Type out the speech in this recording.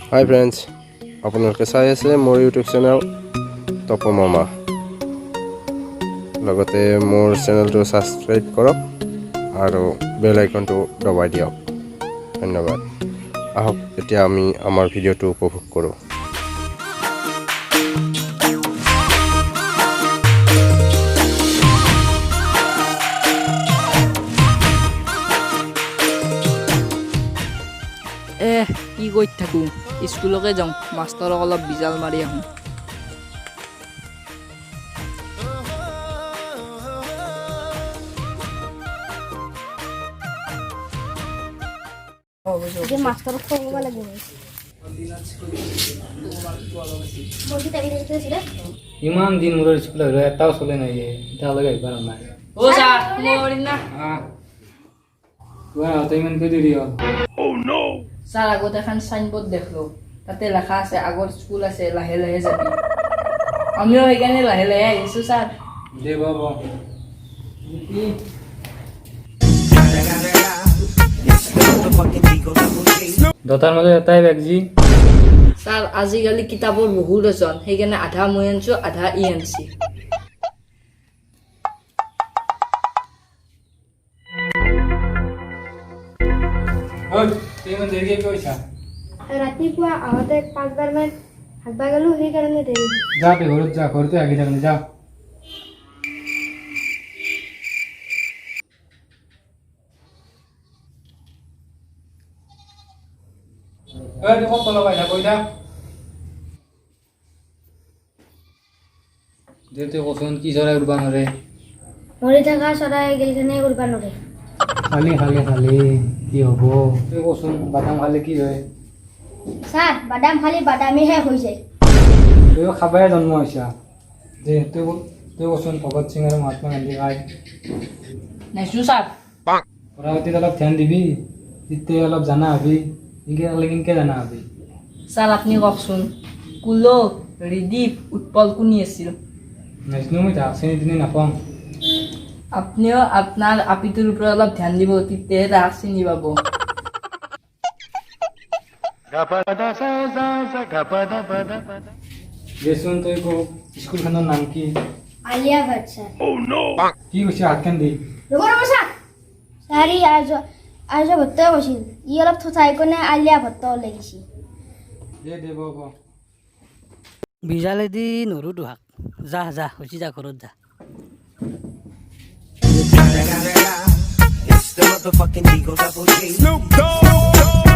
হাই friends, আপোনালোকে চাই আছে মোৰ ইউটিউব চেনেল তপ মামা। লগতে মোৰ চেনেলটো ছাবস্ক্ৰাইব কৰক আৰু বেল আইকনটো দবাই দিয়ক। ধন্যবাদ। আহক, এতিয়া আমি আমাৰ ভিডিঅ'টো উপভোগ কৰোঁ। এ কি কৰি থাকোঁ, স্কুলকে যাওঁ, মাষ্টৰক অলপ বিজাল মাৰি আহোঁ। আজি মাষ্টৰক খবৰ কৰিব লাগিব। ইমান দিন মূৰৰ স্কুল আহিলো, এটাও চলে নাই। এতিয়ালৈকে আহিব পৰা নাই। অ' ছাৰ, সোমাব পাৰিম না? তোমাৰ আহোঁতে ইমান কিয় দেৰি হ'ল? ছাৰ, আগত এখন চাইনবোৰ্ড দেখলো, তাতে লেখা আছে আগত স্কুল আছে, লাহে লাহে যাবি। আমিও সেইকাৰণে লাহে লাহে আহিছোঁ ছাৰ। দে, ব ব। দহটাৰ মাজত এটাই বেগ যি। ছাৰ, আজিকালি কিতাপৰ বহুত ওজন, সেইকাৰণে আধা মই আনিছোঁ, আধা ই আনিছে। ঐ, তই ইমান দেৰিকে কিয় কৈছা? ৰাতিপুৱা আহোঁতে পাঁচবাৰমান হাগবা গ'লো, সেইকাৰণে দেৰি হ'ল। যা, তই ঘৰত যা, ঘৰতে হাগি থাক, যা। ঐ, তই ক'ত পলাব আহিছা? কৈ থাক দে। তই কচোন, কি চৰাই উৰবা নৰে? মৰি থকা চৰাই গেলখানে উৰবা নৰে। খালি খালি খালি কি হ'ব? তই কচোন, বাদাম খালে কি হয়? ছাৰ, বাদাম খালি বাদামীহে হৈ যায়। তইও খাবাই জন্ম হৈছা। দে, তই কচোন, ভগত সিং আৰু মহাত্মা গান্ধী কাই? নাইছো ছাৰ। পঢ়া পাতিত অলপ ধ্যান দিবি, তেতিয়া অলপ জানা হবি। এনেকে হ'লে কেনেকে জানা হবি? ছাৰ, আপুনি কওকচোন, কুল, ৰিদীপ, উৎপল কোনি আছিল? নাজানো মই, তাক চিনি তিনি নাপাওঁ। আপুনিও আপোনাৰ আপিটোৰ ওপৰত অলপ ধ্যান দিব, তেতিয়াহে তাহাক চিনি পাব। দেচোন, তই ক, স্কুলখনৰ নাম কি? আলিয়া ভাট ছাৰ। কি কৈছে? হাতখন দি। ৰ'ব ৰ'ব ছাৰ, ছাৰ, ই আৰ্য ভট্টই কৈছিল। ই অলপ থোথাই কোনে আলিয়া ভট্ট ওলাই গৈছে। দে দে, ব ব। বিজালেদি নৰো তোহাক। যা যা, হৈছি, যা, ঘৰত যা। It's the motherfucking Eagle Double G. Snoop Dogg.